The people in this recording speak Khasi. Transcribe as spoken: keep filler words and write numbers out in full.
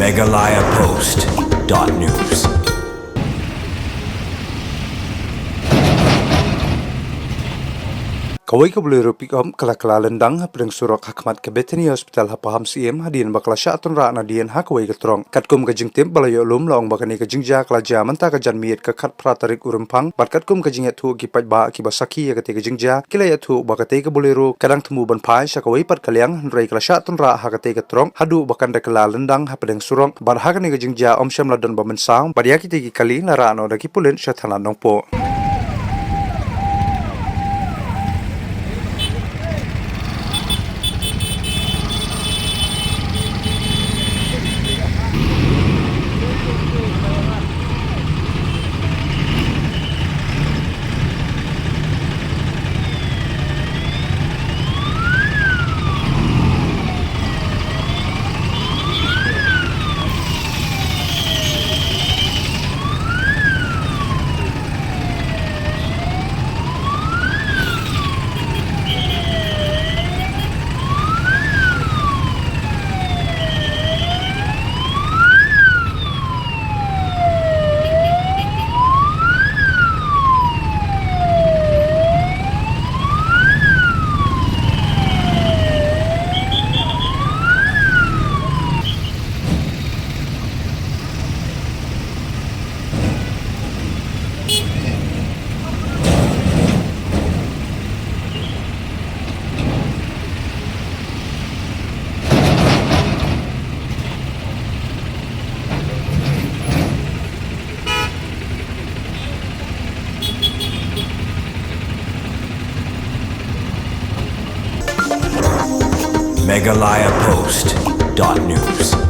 Meghalaya Post dot news. Kawei ka Bolero pickup ka la kylla lyndang hapdeng surok hakhmat ka Bethany Hospital ha Pahamsyiem hadien ba ka la shah tynrah nadien ha kawei ka truck. Katkum ka jingtip ba la ïoh lum, la ong ba kane ka jingjia ka la jia mynta ka janmiet ka khatphra tarik u Rymphang, bad katkum ka jingïathuh ki paidbah kiba sakhi ïa katei ka jingjia, ki la ïathuh ba katei ka Bolero ka dang thmu ban phai sha kawei pat ka liang, hynrei ka la shah tynrah ha katei ka truck haduh ba kan da kylla lyndang hapdeng surok. Bad ha kane ka jingjia ym shym la don ba mynsaw, bad ïa kitei ki kali la rah noh da ki pulit sha thana Nongpoh. Meghalaya Post dot news.